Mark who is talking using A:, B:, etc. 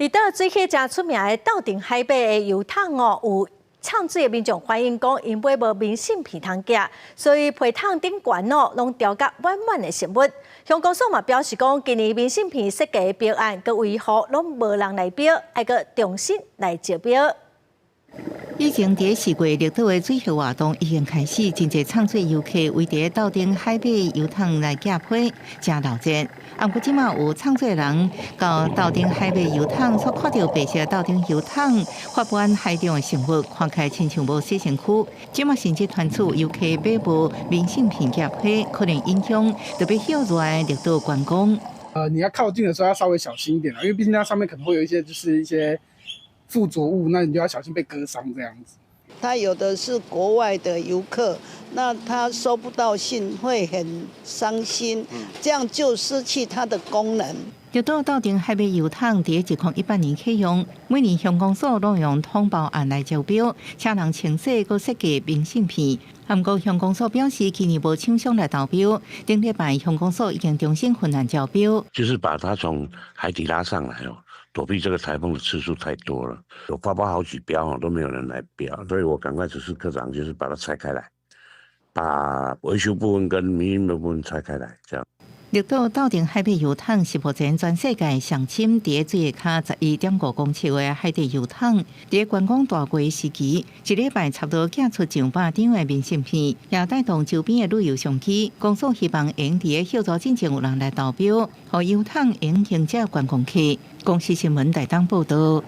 A: 綠島水起誠出名的鬥陣海馬的油桶哦，有藏水的民眾反映講，𪜶買無明信片通寄，所以皮桶頂懸哦，攏雕甲滿滿的食物。鄉公所嘛表示講，今年明信片設計的標案佮維護攏無人來標，愛閣重新來招標。
B: 以前佇4月綠島的水澊活動已經開始，真濟藏水遊客圍佇鬥陣海馬郵筒來寄批，誠鬧熱。啊，毋過這馬有藏水人到鬥陣海馬郵筒所看著白色鬥陣郵筒發滿海中的食物，看起來親像無洗身軀。這馬甚至傳出遊客買無明信片寄批，可能影響特別歇熱的綠島觀光。
C: 你要靠近的時候要稍微小心一點啦，因為畢竟它上面可能會有一些就是一些附着物，那你就要小心被割傷這樣子。
D: 他有的是國外的遊客，那他收不到信會很傷心，這樣就失去它的功能。
B: 綠島鬥陣海馬郵筒佇2018年啟用，每年鄉公所攏用統包案來招標，請人清洗閣設計明信片。毋過鄉公所表示，今年無廠商來投標，頂禮拜鄉公所已經重新分案招標。
E: 就是把它從海底拉上來哦。躲避這個颱風的次數太多了，有發包好幾標都沒有人來標，所以我趕快指示科長，就是把它拆開來，把維修部分跟民營的部分拆開來，這樣。
B: 綠島鬥陣海馬郵筒是目前全世界上深佇水跤11.5公尺的海底郵筒，佇觀光大季時期，一禮拜差不多寄出上百張的明信片，也帶動周邊的旅遊商機。公所希望會佇歇熱進前有人來投標，予郵筒會用迎接觀光客。公視新聞台東報道。